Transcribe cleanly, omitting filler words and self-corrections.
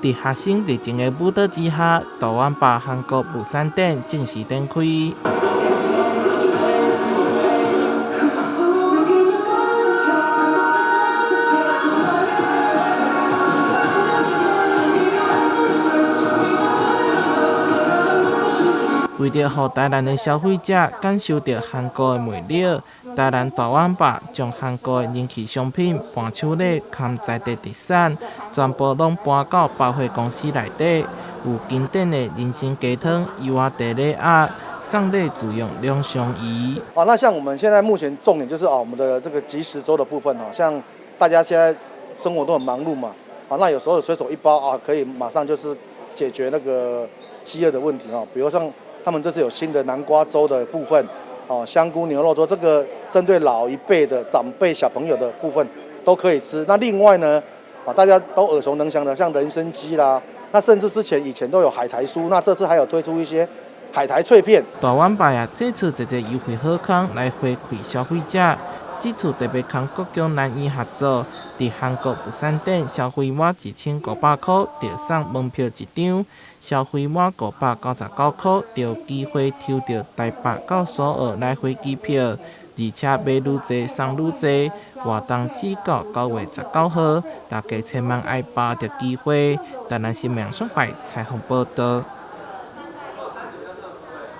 佇學生熱情的舞蹈之下，大碗霸韓國物產展正式展開。為著予台南的消費者感受著韓國的魅力，台南大碗霸將韓國的人氣商品伴手禮含在地特產，全部攏搬到百貨公司內底。有經典的人參雞湯、油仔地禮盒，送禮自用兩相宜。啊，那像我們現在目前重點就是哦，我們的這個即食粥的部分哦，像大家現在生活都很忙碌嘛，啊，那有時候隨手一包啊，可以馬上就是解決那個飢餓的問題哦。比如像他們這次有新的南瓜粥的部分，哦，香菇牛肉粥，這個針對老一輩的長輩小朋友的部分都可以吃。那另外呢，啊，大家都耳熟能詳的，像人參雞啦，那甚至之前以前都有海苔酥，那這次還有推出一些海苔脆片。大碗霸啊，這次這個優惠好康來回饋消費者。這次特別和國強南醫合作，佇韓國物產展消費滿1500塊，就送門票一張；消費滿599塊，就有機會抽著台北到首爾來回機票。而且買愈濟送愈濟，活動只到9月19號，大家千萬愛把握機會。台南新聞雙擺採訪報導。